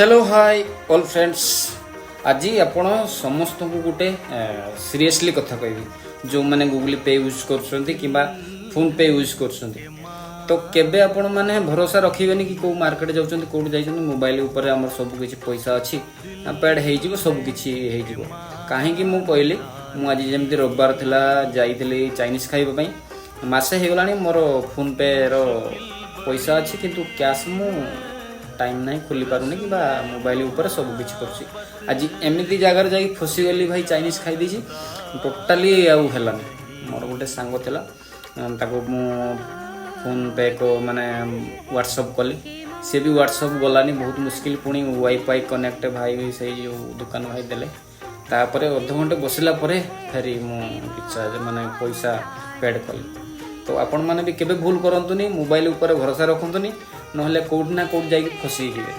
Hello, high all friends. ଆଜି ଆପଣ ସମସ୍ତଙ୍କୁ ଗୋଟେ ସିରିୟସଲି କଥା କହିବି। ଯେଉଁମାନେ ଗୁଗୁଲ୍ ପେ ୟୁଜ୍ କରୁଛନ୍ତି କିମ୍ବା ଫୋନ୍ ପେ ୟୁଜ୍ କରୁଛନ୍ତି, ତ କେବେ ଆପଣମାନେ ଭରସା ରଖିବେନି କି କେଉଁ ମାର୍କେଟ ଯାଉଛନ୍ତି, କେଉଁଠି ଯାଇଛନ୍ତି, ମୋବାଇଲ ଉପରେ ଆମର ସବୁ କିଛି ପଇସା ଅଛି, ପେଡ୍ ହେଇଯିବ, ସବୁ କିଛି ହେଇଯିବ। କାହିଁକି ମୁଁ କହିଲି, ମୁଁ ଆଜି ଯେମିତି ରବିବାର ଥିଲା, ଯାଇଥିଲି ଚାଇନିଜ୍ ଖାଇବା ପାଇଁ। ମାସେ ହେଇଗଲାଣି ମୋର ଫୋନ୍ ପେର ପଇସା ଅଛି, କିନ୍ତୁ କ୍ୟାସ୍ ମୁଁ ଟାଇମ୍ ନାହିଁ, ଖୋଲି ପାରୁନି କିମ୍ବା ମୋବାଇଲ ଉପରେ ସବୁ କିଛି କରୁଛି। ଆଜି ଏମିତି ଜାଗାରେ ଯାଇକି ଫସିଗଲି ଭାଇ, ଚାଇନିଜ୍ ଖାଇ ଦେଇଛି ଟୋଟାଲି, ଆଉ ହେଲାନି। ମୋର ଗୋଟେ ସାଙ୍ଗ ଥିଲା, ତାକୁ ମୁଁ ଫୋନ୍ ପେ ମାନେ ହ୍ୱାଟ୍ସଅପ୍ କଲି, ସେ ବି ହ୍ୱାଟ୍ସଅପ୍ ଗଲାନି। ବହୁତ ମୁସ୍କିଲ, ପୁଣି ୱାଇଫାଇ କନେକ୍ଟ ଭାଇ, ସେଇ ଯେଉଁ ଦୋକାନ ଭାଇ ଦେଲେ। ତାପରେ ଅଧଘଣ୍ଟେ ବସିଲା ପରେ ଫେରି ମୁଁ ରିଚାର୍ଜ ମାନେ ପଇସା ପେଡ଼୍ କଲି। ତ ଆପଣମାନେ ବି କେବେ ଭୁଲ କରନ୍ତୁନି, ମୋବାଇଲ ଉପରେ ଭରସା ରଖନ୍ତୁନି, ନହେଲେ କେଉଁଠି ନା କେଉଁଠି ଯାଇକି ଫସିଯିବେ।